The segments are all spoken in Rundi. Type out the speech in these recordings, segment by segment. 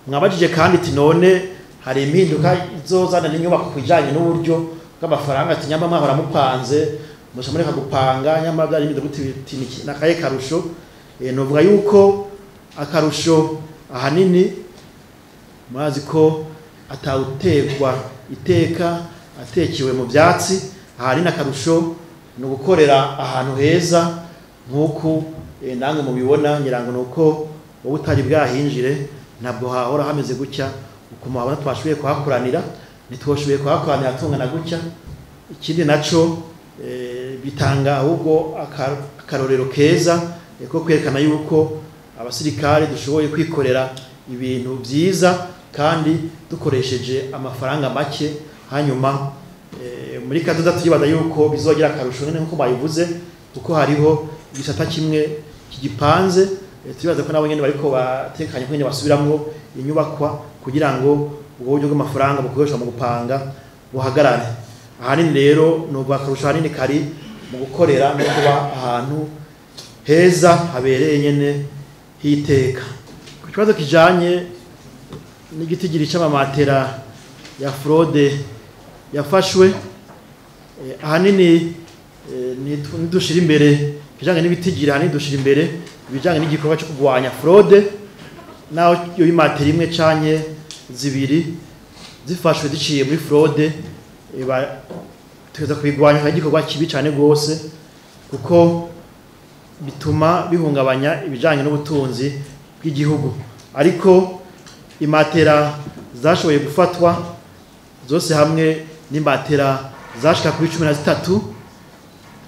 Mwabajije kandi ati none hari impinduka izozana n'inyubako kwijanye n'uburyo bw'amafaranga, ati nyamba mwahora mupanze muca mureka gupanga, nyamba byari bimeze gute, nakaye karusho. Novuga yuko akarusho ahanini murazi ko atawutekwa iteka atekewe mu byatsi. Ahanini akarusho ni ugukorera ahantu heza nk'uku namwe mubibona, ngira ngo nuko wowe utari bwahinjire ntabwo hahora hameze gutya uko muhabona. Twashoboye kuhakoranira, ntitwashoboye kuhakoranira tungana gutya. Ikindi naco bitanga ahubwo akarorero keza ko kwerekana yuko abasirikare dushoboye kwikorera ibintu byiza kandi dukoresheje amafaranga make. Hanyuma muri kazoza turibaza yuko bizogira akarusho nyene nkuko bayivuze, kuko hariho igisata kimwe kigipanze. Turibaza ko nabo nyene bariko batekanye ko nyene basubiramwo inyubakwa kugira ngo ubwo buryo bw'amafaranga bukoreshwa mu gupanga buhagarare. Ahanini rero nuvuga akarusho ahanini kari mu gukorera no kuba ahantu heza habereye nyene hiteka. Ku kibazo kijanye n'igitigiri c'amamatera ya fraude yafashwe, ahanini nidushira imbere kijanye n'ibitigiri, ahanini dushira imbere ibijanye n'igikorwa cyo kurwanya fraude. Naho yo imatera imwe canke zibiri zifashwe ziciye muri fraude, tugeza kubigwanya igikorwa kibi cane gose, kuko bituma bihungabanya ibijanye n'ubutunzi bw'igihugu. Ariko imatera zashoboye gufatwa zose hamwe n'imatera zashika kuri 13,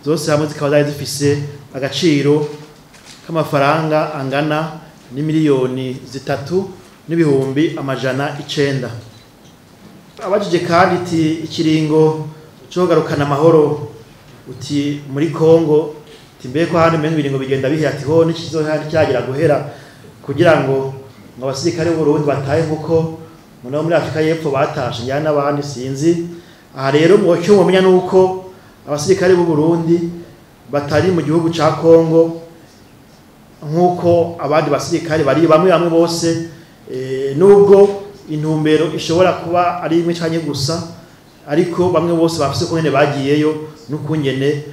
zose hamwe zikaba zari zifise agaciro k'amafaranga angana n'imiliyoni 3,900,000. Abajije kandi iti ikiringo cyo kugarukana amahoro uti muri Kongo, ati mbe ko handi mengo ibiringo bigenda bihera, ati ho n'ikizohandi cyagira guhera kugira ngo abasirikare b'u Burundi batahe nkuko muno muri Afrika y'Epfo batashe njyana n'abandi sinzi. Aha rero mu cyo mumenya nuko abasirikare b'u Burundi batari mu gihugu ca Kongo nkuko abandi basirikare bari bamwe bamwe bose, nubwo intumbero ishobora kuba ari imwe canke gusa, ariko bamwe bose bafise ko nyene bagiyeyo n'ukungene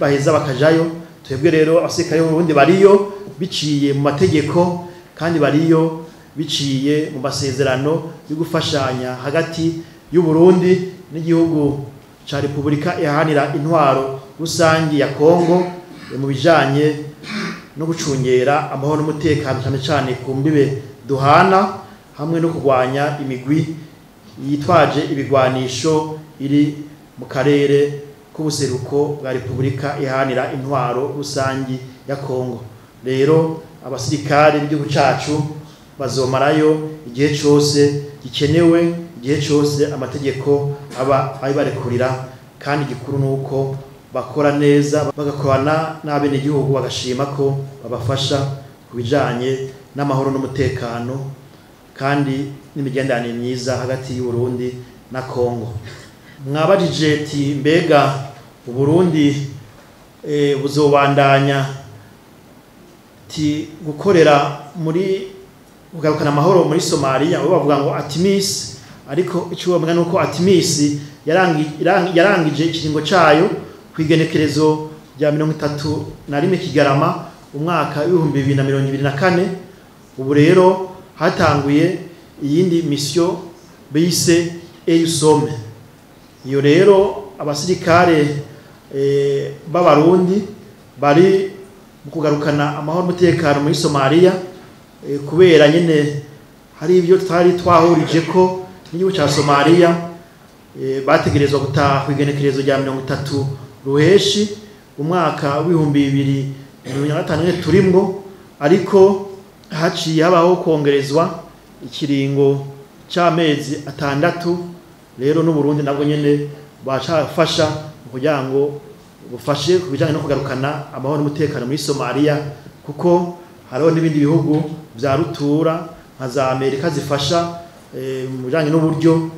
baheza bakajayo. Twebwe rero abasirikare b'u Burundi bariyo biciye mu mategeko kandi bariyo biciye mu masezerano yo gufashanya hagati y'u Burundi n'igihugu ca Republika Iharanira Intwaro Rusangi ya Kongo mu bijanye no gucungera amahoro n'umutekano cyane cyane ku mbibe duhana, hamwe no kurwanya imigwi yitwaje ibigwanisho iri mu karere k'ubuseruko bwa Republika Iharanira Intwaro Rusangi ya Kongo. Rero abasirikare b'igihugu cacu bazomarayo igihe cose gikenewe, igihe cose amategeko aba abibarekurira, kandi igikuru nuko bakora neza bagakorana n'abenegihugu bagashima ko babafasha ku bijanye n'amahoro n'umutekano kandi n'imigenderanire myiza hagati y'u Burundi na Kongo. Mwabajije ati mbega Uburundi buzobandanya ti gukorera muri kugarukana amahoro muri Somalia, bo bavuga ngo Atimis, ariko ico bavuga nuko Atimis yarangije ikiringo cayo kwigenekerezo rya 31 Kigarama umwaka 2024. Ubu rero hatanguye iyindi mission bise EUSOM. Iyo rero abasirikare b'Abarundi bari mu kugarukana amahoro n'umutekano muri Somalia, kubera nyene hari ibyo twari twahurije ko n'igihugu ca Somalia, bategerezwa gutaha kwigenekerezo rya 30 Ruheshi umwaka 2025 turimwo, ariko haciye habaho kongerezwa ikiringo c'amezi 6. Rero n'u Burundi nabwo nyene bacafasha kugira ngo bufashe kubijanye no kugarukana amahoro n'umutekano muri Somalia, kuko hariho n'ibindi bihugu vya rutura nka za Amerika zifasha mu bijanye n'uburyo,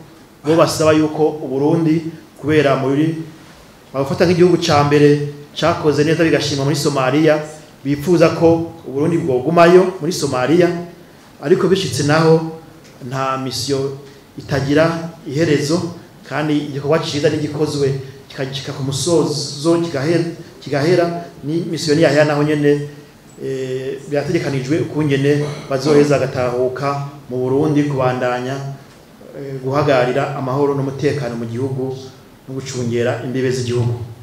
bo basaba yuko Uburundi kubera muri babafata nk'igihugu ca mbere cakoze neza bigashimwa muri Somalia, bifuza ko Uburundi bwogumayo muri Somalia. Ariko bishitse naho Nta mission itagira iherezo, kandi igikorwa ciza n'igikozwe kikagishika ku musozo kigahera, ni mission yahera naho nyene birategekanijwe ukungene bazoheza agatahuka mu Burundi kubandanya guhagararira amahoro n'umutekano mu gihugu no gucungera imbibe z'igihugu.